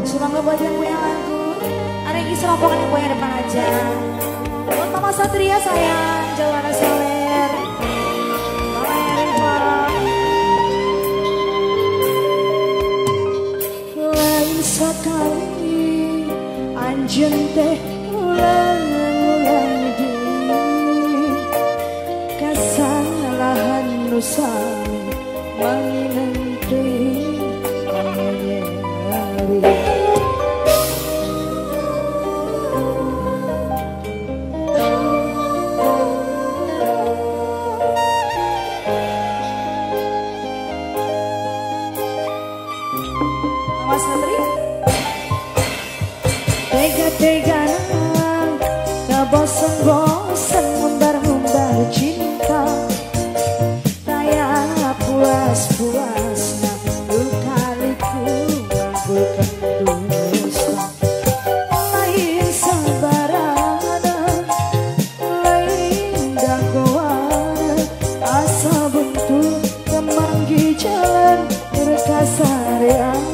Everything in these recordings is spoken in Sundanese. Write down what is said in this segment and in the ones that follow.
Semoga buat yang punya lagu, ada yang isi rombongan yang punya depan aja. Buat Mama Satria sayang, Jawana Sawer, Mama Riva. Lain sekali anjeun teh ulang-ulang di kesalahan nu sami manginenting. Mas Menteri tega-tegaan tak bosan-bosan ngumbar-ngumbar cinta, taya puas-puasna lukaliku ngabulkeun dusta. Lain sabarana, lain dagoana, asa buntu kemanggi jalan berkasarean.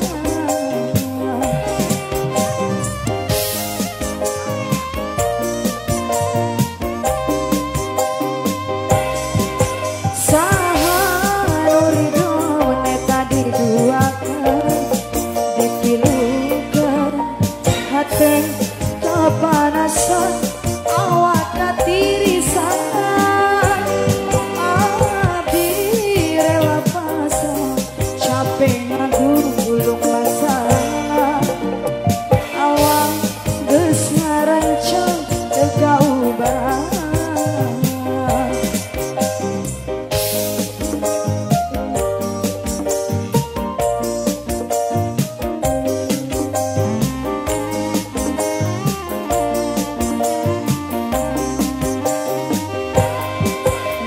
Kepanasan awak katirisan, abdi rela pasrah capek ngagulung masalah, awak geus ngarancang teu kaubaran.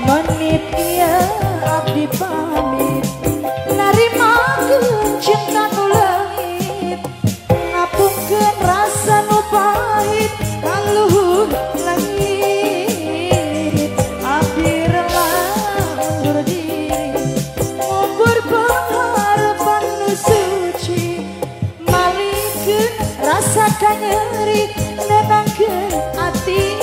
Menit ieu abdi pamit narimakeun cinta nu leungit, ngapungkeun rasa nu pahit kaluhur langit. Abdi rela mundur diri ngubur pengharapan nu suci, malikeun rasa kanyeri nenangkeun ati.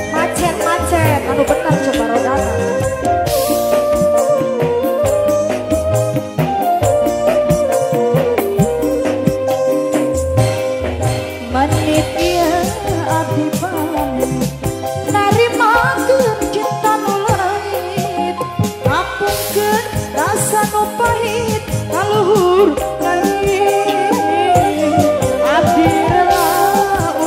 Macet-macet, anu bener coba rodana. Menit ieu abdi pamit narimakeun cinta nu leungit, ngapungkeun rasa nu pahit kaluhur langit. Abdi rela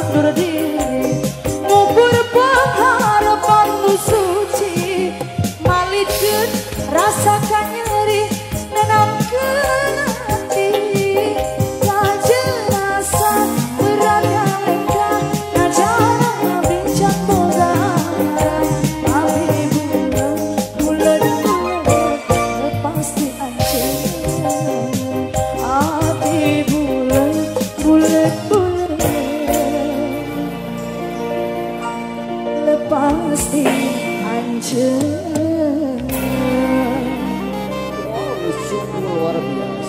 undur diri ngubur pengharapan nu suci, malikeun rasa kanyeri nenangkeun hati. Lepas di anjeun. Oh, sungguh luar biasa.